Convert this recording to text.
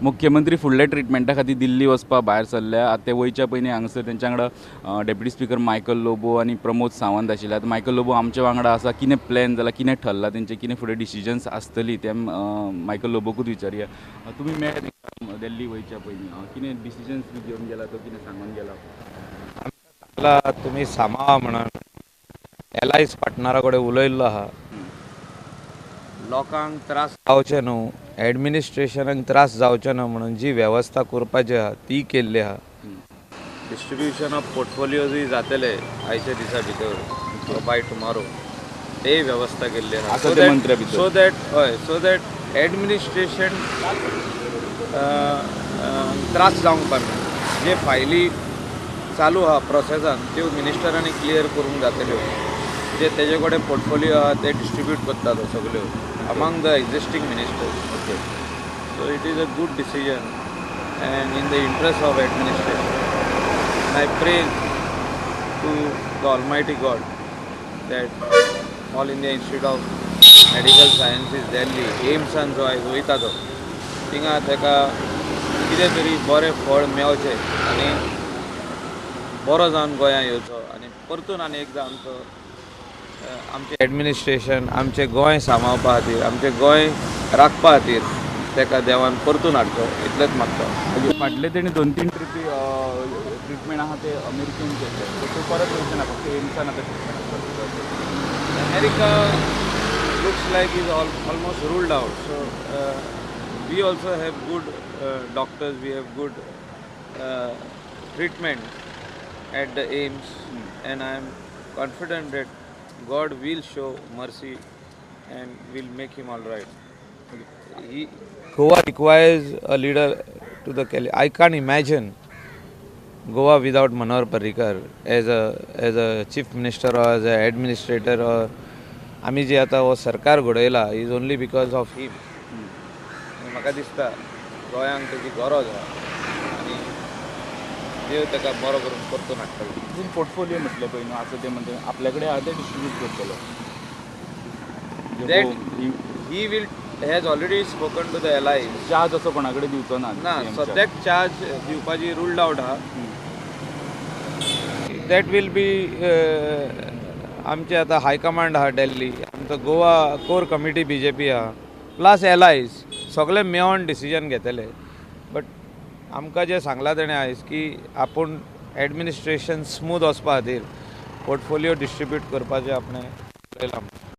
मुख्यमंत्री फुडल्या ट्रिटमेंटा खातीर दिल्ली वचपा भायर सरल्या. आतां ते वयच्या पयलीं हांगासर तेंच्या वांगडा डेप्युटी स्पिकर मायकल लोबो आनी प्रमोद सावंत आशिल्ले. आतां मायकल लोबो आमच्या वांगडा आसा. कितें प्लॅन जाला, कितें ठरलां तेंचें, कितें फुडें डिसिजन्स आसतली तें मायकल लोबोकूच विचारया. तुमी मेळ्ळे दिल्ली वयच्या पयलीं, कितें डिसिजन्स बी घेवन गेला तो, कितें सांगून गेला? सांगला तुमी सांबाळा म्हणून एलआयस पार्टनरा कडेन उलयल्लो आहा. लोकांक त्रास जावचे न्हू, एडमिनिस्ट्रेशनाक त्रास जावचे न्हू म्हणून जी वेवस्था करपाची आहा ती केल्ली आहा. डिस्ट्रिब्युशन ऑफ पोर्टफोलियोजूय जातले आयच्या दिसा भितर, बाय टुमारो तेय वेवस्था केल्ली आहा. सो that हय, सो that administration त्रास जावंक पारना. जे फायली चालू आहा प्रोसेसान त्यो मिनिस्टरांनी क्लियर करूंक जातल्यो. जे तेजे कडेन पोर्टफोलियो आहा ते डिस्ट्रिब्यूट करता तो सगल्यो among the existing ministers. Okay. So it is a good decision and in the interest of administration. And I pray to the Almighty God that All India Institute of Medical Sciences Delhi, एम्सान जो आयज वयता तो थिंगा ताका कितें तरी बरें फळ मेळचें आनी बरो जावन गोंयांत येवचो आनी परतून आनी एकदां आमचो आमचें एडमिनिस्ट्रेशन आमचें गोंय सांबाळपा खातीर, आमचें गोंय राखपा खातीर ताका देवान परतून हाडचो इतलेंच मागता. फाटले तेणी 2-3 ट्रिपी ट्रिटमेंट आहा ते अमेरिकेन केल्ले, सो परत वयचें ना, फक्त एम्सान आतां treatment. America looks like is almost ruled out. So we also have good doctors, we have good treatment at the AIIMS, and I am confident that God will show mercy and will make him all right. Goa requires a leader to the Kelly. I can't imagine Goa without Manohar Parrikar as a chief minister or as an administrator or आमी जे आतां हो सरकार घडयला is only because of him. म्हाका दिसता गोंयांक तेजी गरज आहा आनी देव ताका बरो करून परतून हाडटलो. पोर्टफोलियो म्हटलें पळय न्हू, आसा तें म्हणटा आपल्या कडेन आहा तें डिस्ट्रिब्यूट करतलो. That he will has already spoken to the allies. Charge असो कोणा कडेन दिवचो ना. ना, सद्याक चार्ज दिवपाची रुल्ड आवट आहा. That will be आमचे आतां हायकमांड आहा दिल्ली, आमचो गोवा कोर कमिटी बीजेपी आहा, प्लस एलायज सगळे मेळोन डिसिजन घेतले. बट आमकां जें सांगलां तेणें आयज की आपूण एडमिनिस्ट्रेशन स्मूथ वचपा खातीर पोर्टफोलियो डिस्ट्रिब्यूट करपाचें आपणें उलयलां.